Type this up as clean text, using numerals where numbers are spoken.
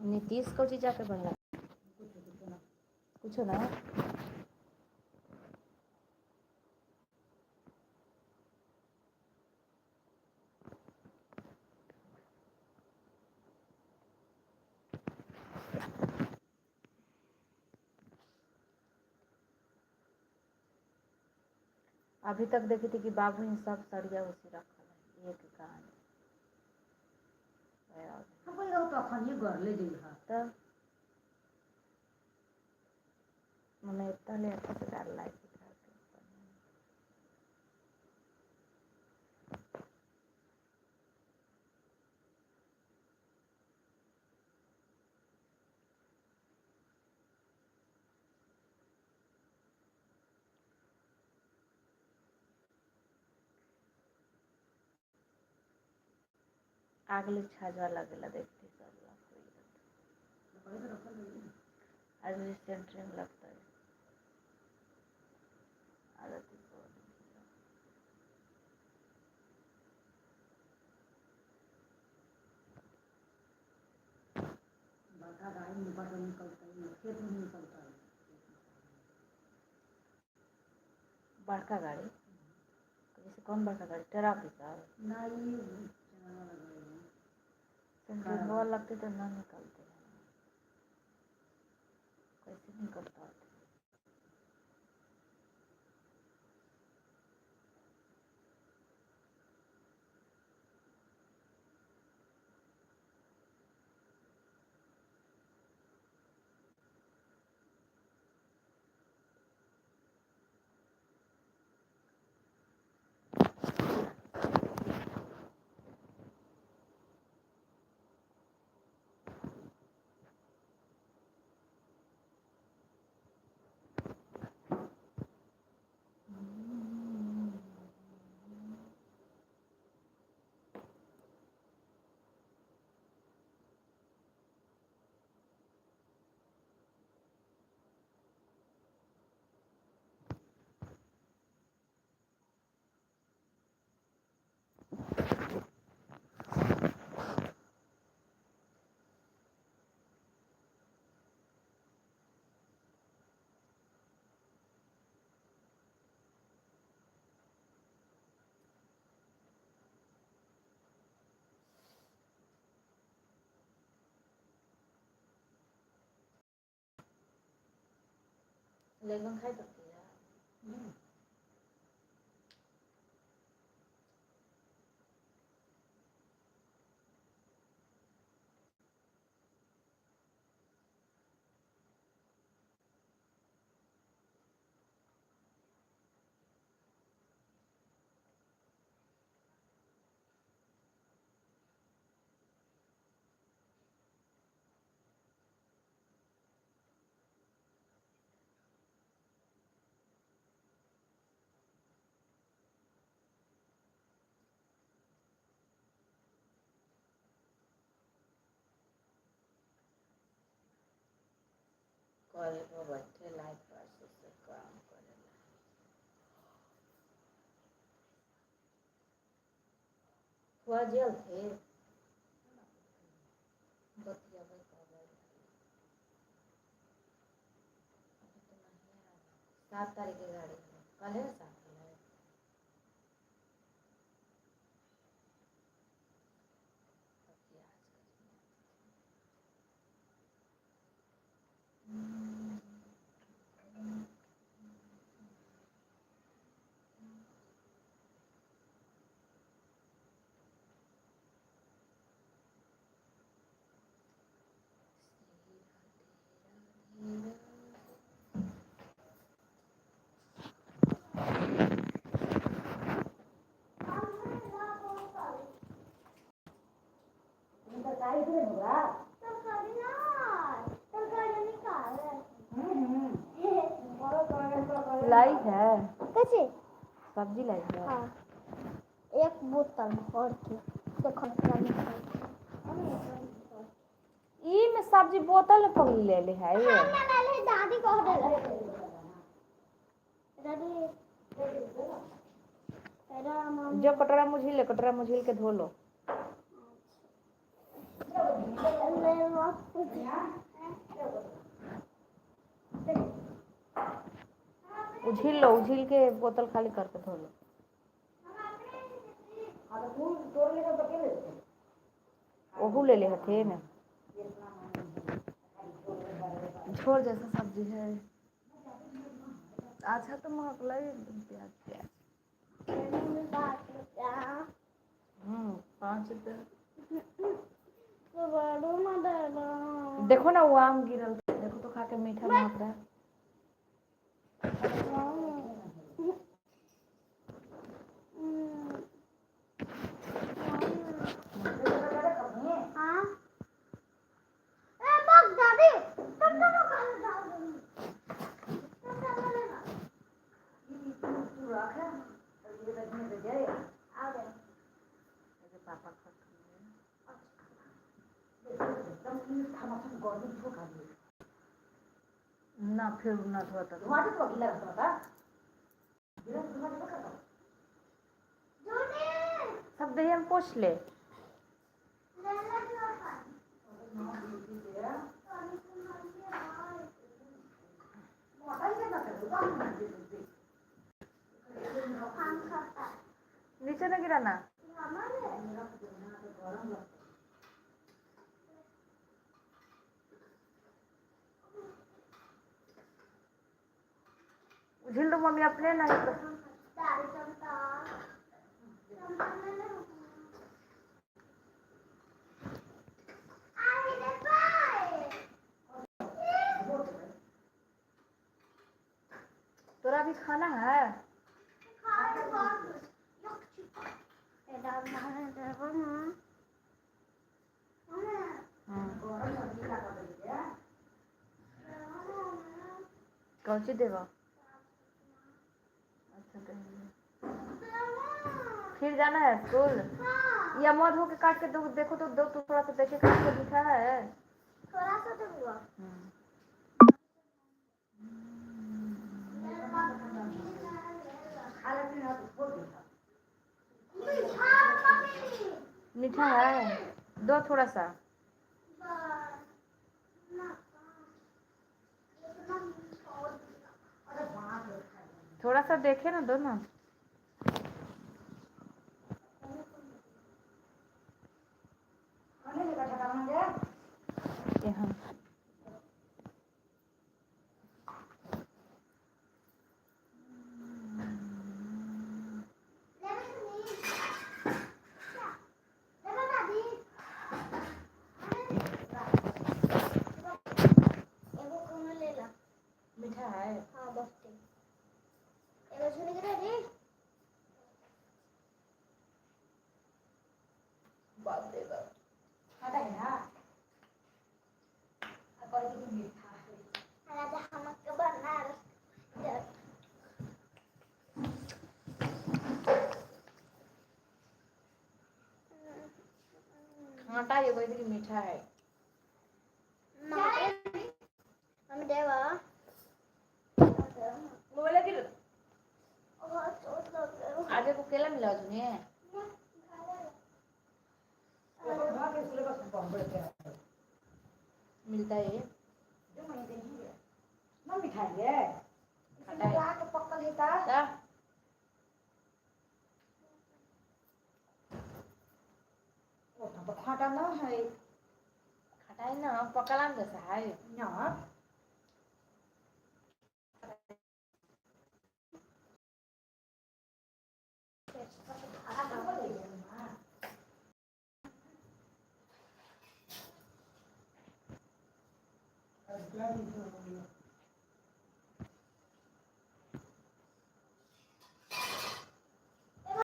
नीतीश कौची जाके बनला? कुछो ना। अभी तक देखी थी कि बाबू इन सब सरिया उसी रखल है एक गान। हम कहियो तो अखनिए घर ले जइहा। तब मने इतना ले अच्छा से डाल लाइट दिखा के। आगले छाजवा लगेला देखते सब लोग। आज मुझे सेंटरिंग लगता है आदत ही बहुत। बड़का गाड़ी में बड़ निकलता है, खेत में निकलता है। बड़का गाड़ी जैसे कौन बड़का गाड़ी? ट्रक सब? ना, ये चलाने वाला गाड़ी है। सेंटरिंग वाला लगते तो ना निकलते हैं। कैसे निकलता है? लगभग खाई सकती है। कॉल पर बैठे लाइट पास से काम करेला। फुआ जेल थे बतियावे कब? अभी तो नहीं आया। 7 तारीख की गाड़ी है, कल है 7 है। बाकी आज का दिन। श्री राधे राधे। तरकारी दे होगा। तरकारी ना, तरकारी निकाल। लाई है। कैसे? सब्जी लाई है। हाँ, एक बोतल भर के देखो क्या निकाल। ई में सब्जी बोतल में पगली ले ले है ये। हाँ, ना ले, दादी कह दे दादी तेरा मम्मी। जो कटोरा मुझिल ले, कटोरा मुझिल के धो लो। ले लो। उझिल लो, उझिल के बोतल खाली करके धो लो। हाँ तो तू तोड़ लेगा तो के ले ओहू ले ले हथिन। झोर जैसा सब्जी है। अच्छा तो महकला एकदम प्याज प्याज। 5 रुपये। देखो ना, वो आम गिरल, देखो तो खा के मीठा महक रहा है। हाँ ए बस दादी, तुम तो खाना डाल दूंगी, तुम तो लेना। तू रख और ये रखने पे जाए। आ गए। पापा खत्म। एकदम थमा गर्मी ठोका दिए। ना, फिर ना धोता। धुआं तो गीला रहता था, गीला धुआं तो करता। जोनी। सब दही में पोछ ले। लेला जो मोटा ही करना था दुकान में दे दे। हम खाता। नीचे ना गिराना। हमारे मेरा तो ना तो गरम लगता। उझिल दो मम्मी अपने, नहीं तो दादी, चमचा चमचा ले लो। आई रे बाय। तोरा भी खाना है? खाए बहुत गरम गीला कर दे। कौन सी देवा? अच्छा, देंगे। फिर जाना है स्कूल? हाँ। या मत होके काट के दो, देखो तो, दो तो थोड़ा सा देखे, काट के मीठा है। थोड़ा सा दूंगा। खा लेते हैं तो छोड़ देता। मीठा मम्मी। मीठा है, दो थोड़ा सा। अरे बाप रे, खा ले। थोड़ा सा देखे ना, दो ना। खाने लगा ठकाना गया। यहाँ। एगो कोनो ले ला। मीठा है। हाँ, बस ठीक। एगो सुन के रे। बाप रे बाप। खाता है ना और कोई मीठा है। राजा हमके बनारस। कांटा ये कोई कि मीठा है। मम्मी, देवा। बोले कि बहुत चोट लग गई। आज को केला मिला जुने। वो भाग के स्कूल बस बॉम्बे के मिलता है। जो मैं देखेंगे ना, मिठाई है। खट्टा है। आके पक्कल है ता। ता। वो तो खाटा ना है। खटा है ना, पकलाम जैसा है। ना।